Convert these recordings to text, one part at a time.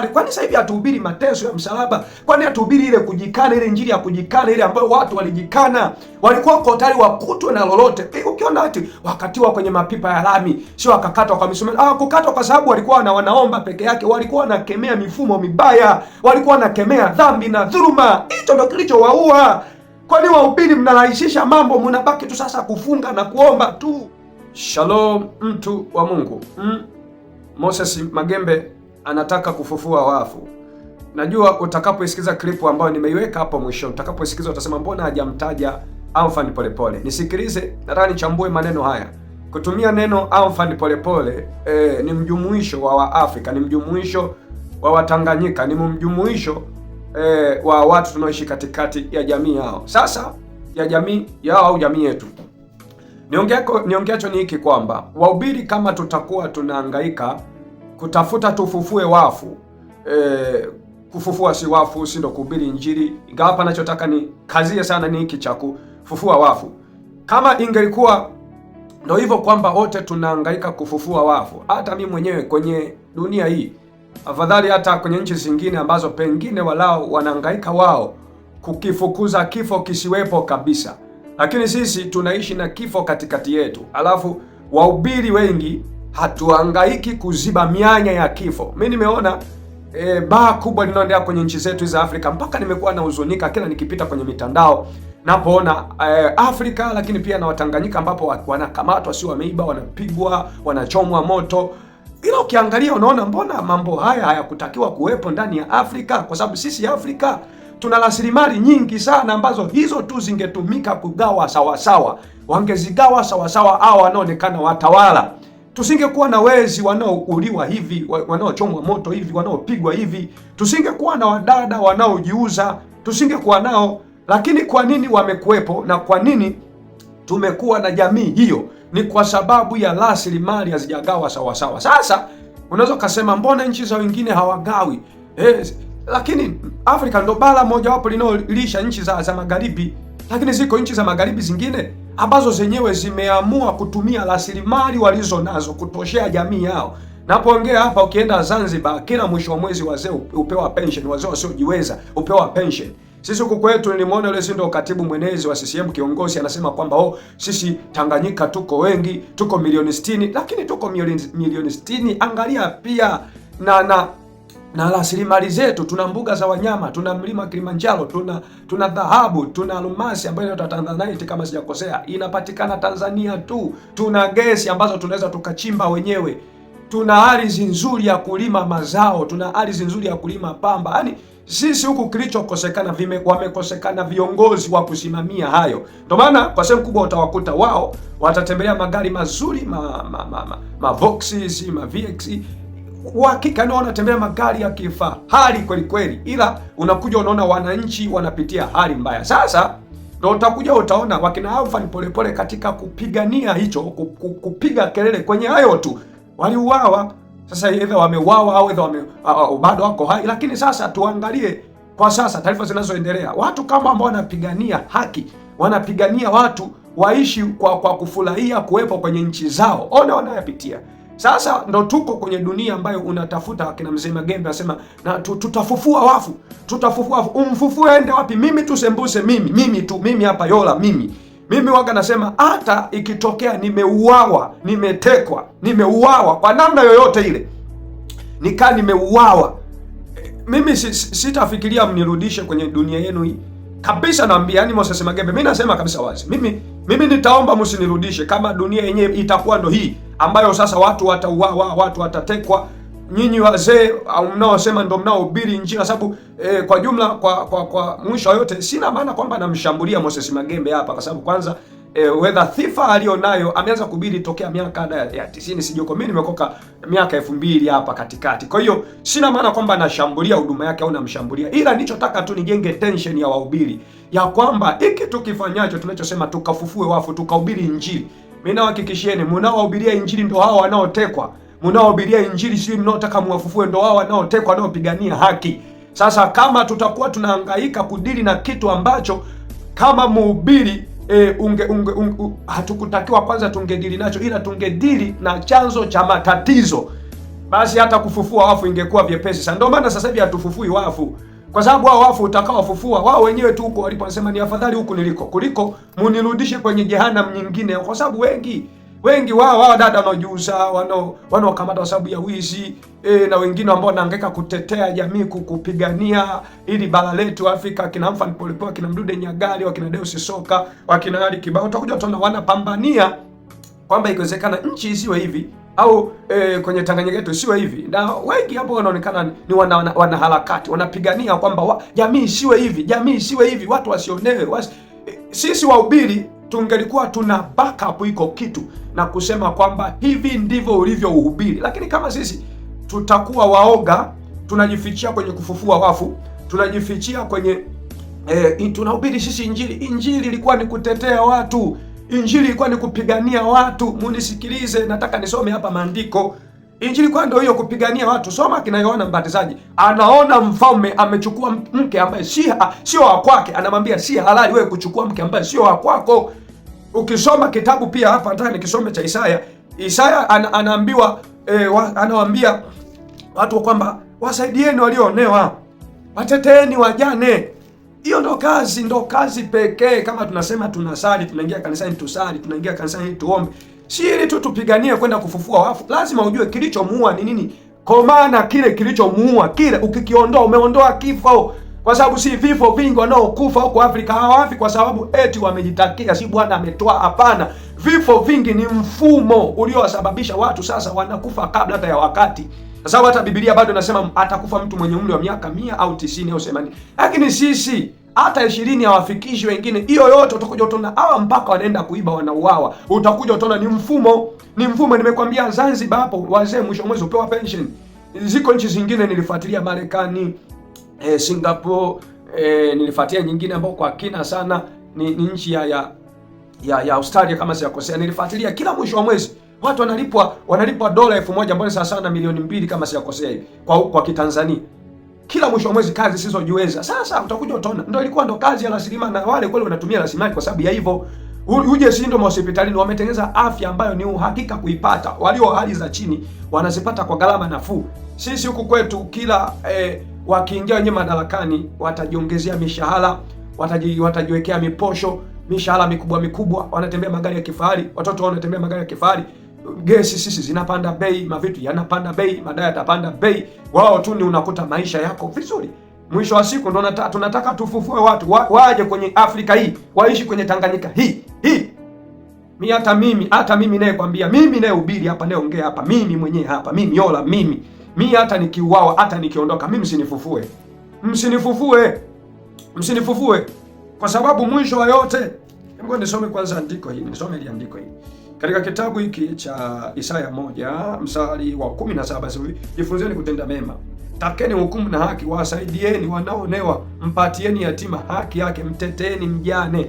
Kwani sasa hivi hatuhubiri mateso ya msalaba? Kwani hatuhubiri ile kujikana, ile injili ya kujikana, ile ambayo watu walijikana, walikuwa wako tayari wakutwe na lolote. Ukiona watu wakatiwa kwenye mapipa ya lami, sio wakakatwa kwa misumeno. Hawakukatwa kwa sababu walikuwa na wanaomba peke yake, walikuwa wanakemea mifumo mibaya, walikuwa wanakemea dhambi na dhuluma. Hicho ndio kilichowaua. Kwani wahubiri mnarahisisha mambo, mnabaki tu sasa kufunga na kuomba tu. Shalom, mtu wa Mungu. Moses Magembe anataka kufufua wafu. Najua utakapoisikiza klipu ambayo nimeiweka hapo mwisho, utakapoisikiza utasema mbona hajamtaja Alfan Polepole. Nisikilize, nataka nichambue maneno haya. Kutumia neno Alfan Polepole ni mjumuisho wa Waafrika, ni mjumuisho wa Watanganyika, ni mjumuisho wa watu tunaoishi katikati ya jamii yao. Sasa ya jamii yao au jamii yetu. Niongeacho ni hiki kwamba wahubiri kama tutakuwa tunahangaika kutafuta tufufue wafu, kufufua si wafu, si ndo kuhubiri Injili. Ingawa hapa nachotaka ni kazie sana ni hiki cha kufufua wafu. Kama ingelikuwa ndo hivyo kwamba wote tunahangaika kufufua wafu, hata mi mwenyewe kwenye dunia hii, afadhali hata kwenye nchi zingine ambazo pengine walao wanahangaika wao kukifukuza kifo kisiwepo kabisa, lakini sisi tunaishi na kifo katikati yetu, alafu wahubiri wengi hatuhangaiki kuziba mianya ya kifo. Mi nimeona baa kubwa linaoendelea kwenye nchi zetu za Afrika, mpaka nimekuwa nahuzunika kila nikipita kwenye mitandao napoona Afrika, lakini pia na Watanganyika ambapo wanakamatwa, si wameiba, wanapigwa, wanachomwa moto. Ila ukiangalia unaona mbona mambo haya hayakutakiwa kuwepo ndani ya Afrika, kwa sababu sisi Afrika tuna rasilimali nyingi sana ambazo hizo tu zingetumika kugawa sawasawa, wangezigawa sawasawa hao wanaonekana watawala, tusingekuwa na wezi wanaouliwa hivi, wanaochomwa moto hivi, wanaopigwa hivi, tusingekuwa na wadada wanaojiuza, tusingekuwa nao. Lakini kwa nini wamekuwepo na kwa nini tumekuwa na jamii hiyo? Ni kwa sababu ya rasilimali hazijagawa sawasawa. Sasa unaweza ukasema mbona nchi za wengine hawagawi? Lakini Afrika ndo bara mojawapo linalolisha nchi za magharibi, lakini ziko nchi za magharibi zingine ambazo zenyewe zimeamua kutumia rasilimali walizo nazo kutoshea jamii yao. Napoongea hapa, ukienda Zanzibar, kila mwisho wa mwezi wazee upewa pension, wazee wasiojiweza upewa pension. Sisi huku kwetu nilimwona yule, si ndo katibu mwenezi wa CCM kiongozi, anasema kwamba oh, sisi Tanganyika tuko wengi, tuko milioni 60, lakini tuko milioni 60. Angalia pia na rasilimali zetu, tuna mbuga za wanyama, tuna mlima Kilimanjaro, tuna dhahabu, tuna almasi ambayo inaitwa Tanzanite kama sijakosea, inapatikana Tanzania tu. Tuna gesi ambazo tunaweza tukachimba wenyewe, tuna ardhi nzuri ya kulima mazao, tuna ardhi nzuri ya kulima pamba. Yaani sisi huku kilichokosekana, wamekosekana viongozi wa kusimamia hayo. Ndio maana kwa sehemu kubwa utawakuta wao watatembelea magari mazuri, ma Voxes, ma VX, uhakika ndio wanatembea magari ya kifahari kweli kweli, ila unakuja unaona wananchi wanapitia hali mbaya. Sasa ndio utakuja utaona wakina Alfan Polepole katika kupigania hicho, kupiga kelele kwenye hayo tu waliuawa. Sasa either wameuawa au either bado wako hai, lakini sasa tuangalie kwa sasa taarifa zinazoendelea, watu kama ambao wanapigania haki, wanapigania watu waishi kwa kufurahia kuwepo kwenye nchi zao, ona wanayapitia. Sasa ndo tuko kwenye dunia ambayo unatafuta akina mzee Magembe anasema na tutafufua wafu, tutafufua wafu. Umfufue ende wapi? Mimi tu sembuse mimi, mimi tu, mimi hapa Yola mimi. Mimi waga nasema hata ikitokea nimeuawa, nimetekwa, nimeuawa kwa namna yoyote ile, nikaa nimeuawa, mimi sitafikiria mnirudishe kwenye dunia yenu hii kabisa. Naambia yani Moses Magembe, mimi nasema kabisa wazi, mimi nitaomba msinirudishe kama dunia yenyewe itakuwa ndo hii ambayo sasa watu watauawa, watu watatekwa. Nyinyi wazee mnaosema ndo mnaohubiri Injili, sababu kwa jumla kwa mwisho yote, sina maana kwamba namshambulia Moses Magembe hapa, kwa sababu kwanza whether thifa alionayo ameanza kuhubiri tokea miaka ya 90, sijui mimi nimekoka miaka 2000 hapa katikati. Kwa hiyo sina maana kwamba nashambulia huduma yake au namshambulia, ila nilichotaka tu nijenge tension ya wahubiri ya kwamba hiki tukifanyacho, tunachosema tukafufue wafu, tukahubiri Injili. Mimi nawahakikishieni mnaohubiria Injili ndo hao wanaotekwa, mnaohubiria Injili sio mnaotaka muwafufue, ndo hao wanaotekwa, wanaopigania haki. Sasa kama tutakuwa tunahangaika kudili na kitu ambacho kama mhubiri hatukutakiwa kwanza tungedili nacho, ila tungedili na chanzo cha matatizo. Basi hata kufufua wafu ingekuwa vyepesi sana. Ndio maana sasa hivi hatufufui wafu, kwa sababu hao wafu utakaowafufua wao wenyewe tu huko walipo wanasema ni afadhali huku niliko kuliko munirudishe kwenye jehanamu nyingine, kwa sababu wengi wengi wao wao dada wanaojiuza, wanaokamata kwa sababu ya wizi na wengine ambao wanahangaika kutetea jamii, kupigania ili bara letu Afrika, akina Humphrey Polepole, akina Mdude Nyagali, wakina Deus Soka, wakina Ali Kibao, utakuja utaona wanapambania kwamba ikiwezekana nchi isiwe hivi au kwenye Tanganyika yetu isiwe hivi, na wengi hapo wanaonekana ni wanaharakati, wanapigania kwamba jamii isiwe hivi, jamii isiwe hivi, watu wasionewe sisi wahubiri tungelikuwa tuna backup iko kitu na kusema kwamba hivi ndivyo ulivyo uhubiri, lakini kama sisi tutakuwa waoga, tunajifichia kwenye kufufua wafu, tunajifichia kwenye tunahubiri sisi Injili. Injili ilikuwa ni kutetea watu, Injili ilikuwa ni kupigania watu. Munisikilize, nataka nisome hapa maandiko. Injili kwa ndio hiyo, kupigania watu. Soma kina Yohana Mbatizaji, anaona mfalme amechukua mke ambaye sio wa kwake, anamwambia si halali wewe kuchukua mke ambaye sio wa kwako. Ukisoma kitabu pia hapa nataka nikisome cha Isaya. Isaya anaambiwa anawaambia watu kwamba wasaidieni walioonewa, wateteeni wajane. Hiyo ndo kazi, ndo kazi pekee. Kama tunasema tunasali, tunaingia kanisani tusali, tunaingia kanisani tuombe, si ili tu tupiganie kwenda kufufua wafu. Lazima ujue kilichomuua ni nini, kwa maana kile kilichomuua kile ukikiondoa, umeondoa kifo. Kwa sababu si vifo vingi wanaokufa huko Afrika hawafi kwa sababu eti wamejitakia, si Bwana ametoa. Hapana, vifo vingi ni mfumo uliowasababisha watu sasa wanakufa kabla hata ya wakati. Kwa sababu hata Biblia bado inasema atakufa mtu mwenye umri wa miaka 100 au 90 au 80, lakini sisi hata 20 hawafikishi wengine. Hiyo yote utakuja utaona hawa mpaka wanaenda kuiba wanauawa. Utakuja utaona ni mfumo, ni mfumo. Nimekwambia Zanzibar hapo wazee mwisho mwezi upewa pension. Ziko nchi zingine nilifuatilia, Marekani, Singapore, nilifuatilia nyingine ambao kwa kina sana ni nchi ya Australia kama sijakosea. Nilifuatilia kila mwisho wa mwezi watu wanalipwa dola 1000 ambayo ni sawa sawa na 2,000,000 kama sijakosea hivi kwa Kitanzania. Kila mwisho wa mwezi kazi zisizojiweza. Sasa utakuja utaona ndio ilikuwa ndo kazi ya rasilimali, na wale kweli wanatumia rasilimali kwa sababu ya hivyo. Uje si ndio hospitalini wametengeneza afya ambayo ni uhakika kuipata. Walio hali za chini wanazipata kwa gharama nafuu. Sisi huku kwetu kila wakiingia wenyewe madarakani watajiongezea mishahara, watajiwekea miposho, mishahara mikubwa mikubwa, wanatembea magari ya kifahari, watoto wao wanatembea magari ya kifahari. Gesi sisi zinapanda bei, mavitu yanapanda bei, madawa yatapanda bei. Wao tu ni unakuta maisha yako vizuri. Mwisho wa siku ndo tunataka tufufue watu waje kwenye Afrika hii, waishi kwenye Tanganyika hii hii. Mi hata mimi naye kwambia, mimi naye hubiri hapa, naye ongea hapa, mimi mwenyewe hapa, mimi Yola, mimi. Mi hata nikiuawa, hata nikiondoka, mimi msinifufue. Msinifufue. Msinifufue. Kwa sababu mwisho wa yote, hebu nisome kwanza andiko hili, nisome ile andiko hili. Katika kitabu hiki cha Isaya 1 mstari wa 17, jifunzeni kutenda mema, takeni hukumu na haki, wasaidieni wanaoonewa, mpatieni yatima haki yake, mteteeni mjane.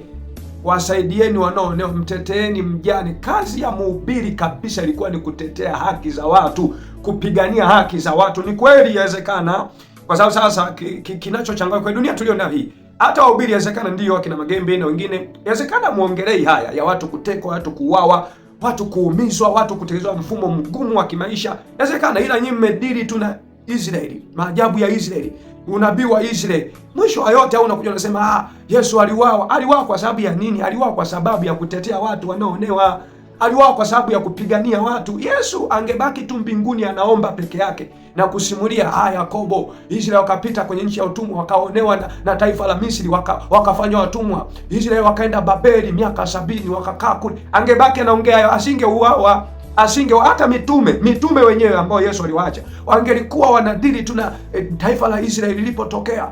Wasaidieni wanaoonewa, mteteeni mjane. Kazi ya mhubiri kabisa ilikuwa ni kutetea haki za watu, kupigania haki za watu. Ni kweli yawezekana, kwa sababu sasa kinachochanganya kwa dunia tulio nayo hii, hata wahubiri yawezekana ndio akina Magembe na wengine, yawezekana muongelei haya ya watu kutekwa, watu kuuawa, watu kuumizwa, watu kutekelezwa mfumo mgumu wa kimaisha. Yawezekana, ila nyinyi mmedili tu na Israeli, maajabu ya Israeli, unabii wa Israeli. Mwisho wa yote au unakuja unasema Yesu aliuawa. Aliuawa kwa sababu ya nini? Aliuawa kwa sababu ya kutetea watu wanaoonewa. Aliuawa kwa sababu ya kupigania watu. Yesu angebaki tu mbinguni anaomba peke yake na kusimulia, Yakobo, Israeli wakapita kwenye nchi ya utumwa, wakaonewa na taifa la Misri, wakafanywa watumwa. Israeli wakaenda Babeli miaka 70 wakakaa kule. Angebaki anaongea hayo, asingeuawa. Asinge hata mitume wenyewe ambao Yesu aliwaacha wangelikuwa wanadili tu na taifa la Israeli lilipotokea.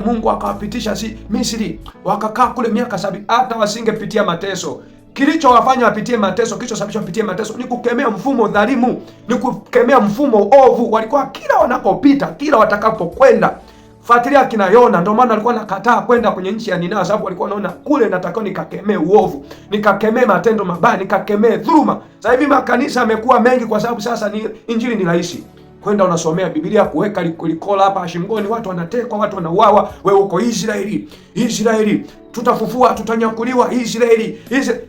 Mungu akawapitisha si Misri, wakakaa kule miaka 70, hata wasingepitia mateso. Kilichowafanya wapitie mateso, kilichosababisha wapitie mateso ni kukemea mfumo dhalimu, ni kukemea mfumo ovu. Walikuwa kila wanapopita, kila watakapokwenda. Fuatilia kina Yona, ndio maana alikuwa anakataa kwenda kwenye nchi ya Ninawi, sababu alikuwa anaona kule natakiwa nikakemee uovu, nikakemee matendo mabaya, nikakemee dhuluma. Sasa hivi makanisa yamekuwa mengi kwa sababu sasa ni injili ni rahisi. Kwenda unasomea Biblia, kuweka likola hapa shingoni, watu wanatekwa, watu wanauawa, wewe uko Israeli. Israeli tutafufua, tutanyakuliwa Israeli. Israeli.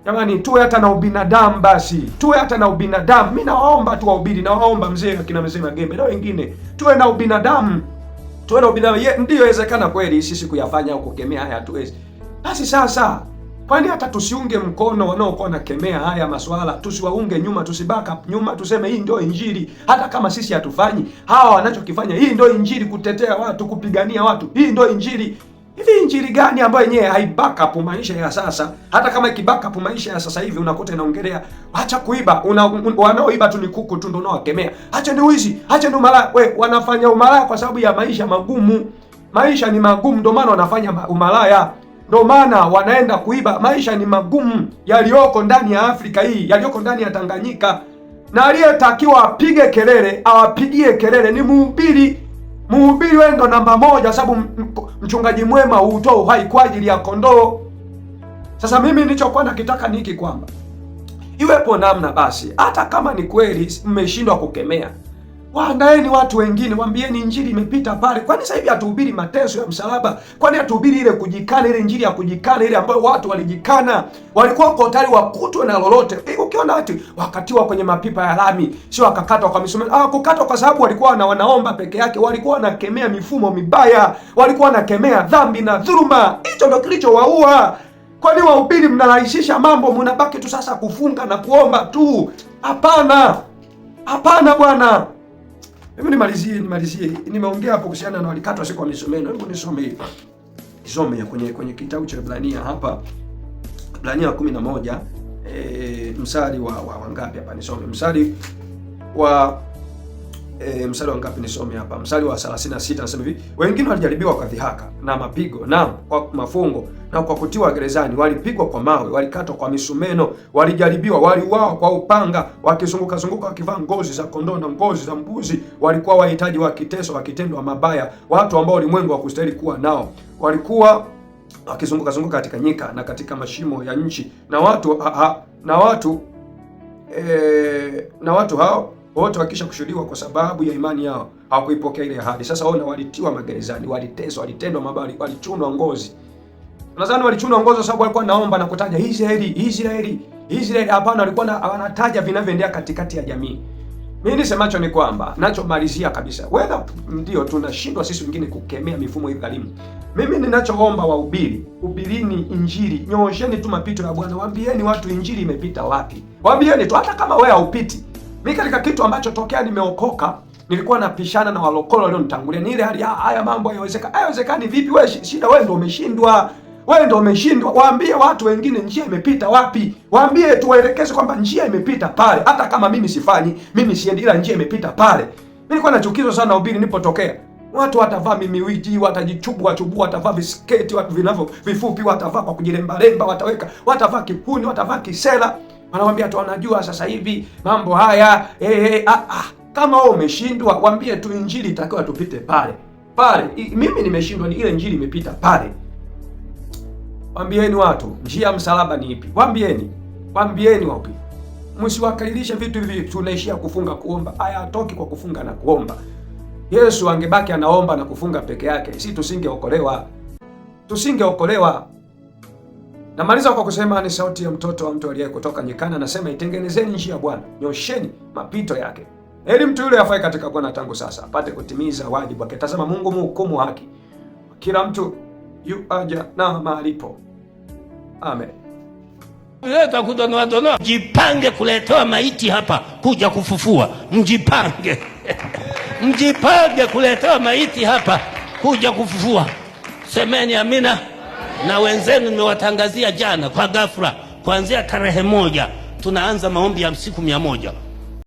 Jamani, tuwe hata na ubinadamu basi, tuwe hata na ubinadamu. Mi nawaomba tu wahubiri, nawaomba mzee, akina mzee Magembe na wengine, tuwe na ubinadamu, tuwe na ubinadamu. Ndiyo, inawezekana kweli sisi kuyafanya au kukemea haya hatuwezi. Basi sasa, kwani hata tusiunge mkono wanaokuwa wanakemea haya maswala, tusiwaunge nyuma, tusibaka nyuma, tuseme hii ndio Injili. Hata kama sisi hatufanyi, hawa wanachokifanya, hii ndio Injili, kutetea watu, kupigania watu, hii ndio Injili. Hivi injili gani ambayo yenyewe haiback up maisha ya sasa? Hata kama ikiback up maisha ya sasa hivi unakuta inaongelea acha kuiba, wanaoiba tu ni kuku tu ndio unaowakemea. Acha ni wizi, acha ni umalaya. We, wanafanya umalaya kwa sababu ya maisha magumu. Maisha ni magumu ndio maana wanafanya umalaya. Ndio maana wanaenda kuiba. Maisha ni magumu yaliyoko ndani ya Afrika hii, yaliyoko ndani ya Tanganyika. Na aliyetakiwa apige kelele, awapigie kelele ni mhubiri. Mhubiri wewe ndo namba moja, sababu mchungaji mwema huutoa uhai kwa ajili ya kondoo. Sasa mimi nilichokuwa nakitaka ni hiki kwamba iwepo namna basi, hata kama ni kweli mmeshindwa kukemea, waandaeni watu wengine, waambieni injili imepita pale. Kwani sasa hivi hatuhubiri mateso ya msalaba? Kwani hatuhubiri ile kujikana, ile injili ya kujikana, ile ambayo watu walijikana, walikuwa kwa tayari wakutwe na lolote. Ukiona watu wakatiwa kwenye mapipa ya lami, sio wakakatwa kwa misumeno. Hawakukatwa kwa sababu walikuwa wanaomba peke yake, walikuwa wanakemea mifumo mibaya, walikuwa wanakemea dhambi na dhuluma. Hicho ndio kilichowaua. Kwani wahubiri mnarahisisha mambo, mnabaki tu sasa kufunga na kuomba tu? Hapana, hapana bwana. Hebu nimalizie. Nimeongea hapo kuhusiana na walikatwa siku kwa misumeno. Hebu nisome hivi. Nisome kwenye kitabu cha Ibrania hapa. Ibrania 11 mstari wa wangapi hapa nisome? Mstari wa mstari wa ngapi nisome hapa? Mstari wa 36 nasema hivi: wengine walijaribiwa kwa dhihaka na mapigo, na kwa mafungo na kwa kutiwa gerezani, walipigwa kwa mawe, walikatwa kwa misumeno, walijaribiwa, waliuawa kwa upanga, wakizunguka zunguka wakivaa ngozi za kondoo na ngozi za mbuzi, walikuwa wahitaji, wakiteswa, wakitendwa mabaya, watu ambao ulimwengu hakustahili kuwa nao, walikuwa wakizunguka zunguka katika nyika na katika mashimo ya nchi, na watu hao wote wakisha kushuhudiwa kwa sababu ya imani yao hawakuipokea ile ahadi. Sasa ona, walitiwa magerezani, waliteswa, walitendwa mabaya, walichunwa ngozi. Nadhani walichunwa ngozi kwa sababu walikuwa naomba na kutaja Israeli, Israeli, Israeli. Hapana, walikuwa wanataja vinavyoendelea katikati ya jamii. Mimi nisemacho ni kwamba nachomalizia kabisa, whether ndio tunashindwa sisi wengine kukemea mifumo hii dhalimu. Mimi ninachoomba wahubiri, hubirini injili, nyoosheni tu mapito ya Bwana, waambieni watu injili imepita wapi. Waambieni tu, hata kama wewe haupiti. Mimi katika kitu ambacho tokea nimeokoka nilikuwa napishana na walokole walionitangulia, ni ile hali haya mambo hayawezekani. Hayawezekani vipi? Wewe shida, wewe ndio umeshindwa. Wewe ndio umeshindwa. Waambie watu wengine njia imepita wapi. Waambie tu, waelekeze kwamba njia imepita pale. Hata kama mimi sifanyi, mimi siendi, ila njia imepita pale. Mimi nilikuwa nachukizwa sana ubiri nilipotokea. Watu watavaa mimiwiji, watajichubua chubua, watavaa visketi, watu vinavyo vifupi, watavaa kwa kujilemba lemba, wataweka, watavaa kipuni, watavaa kisela. Wanawambia tu wanajua sasa hivi mambo haya Kama wewe umeshindwa, waambie tu injili itakiwa tupite pale pale. Mimi nimeshindwa, ni ile injili imepita pale. Waambieni watu njia msalaba ni ipi? Waambieni, waambieni wapi. Msiwakalilishe vitu hivi, tunaishia kufunga kuomba. Haya hatoki kwa kufunga na kuomba. Yesu angebaki anaomba na kufunga peke yake, si tusingeokolewa, tusingeokolewa. Namaliza kwa kusema ni sauti ya mtoto wa mtu aliye kutoka nyikani, anasema itengenezeni njia ya Bwana, nyosheni mapito yake. Heri mtu yule afaye katika Bwana tangu sasa, apate kutimiza wajibu wake. Tazama, Mungu mhukumu haki, kila mtu yu aja na malipo. Amen. Mjipange kuletewa maiti hapa kuja kufufua. Mjipange. Mjipange kuletewa maiti hapa kuja kufufua. Semeni amina. Na wenzenu nimewatangazia jana kwa ghafla, kuanzia tarehe 1 tunaanza maombi ya siku 100.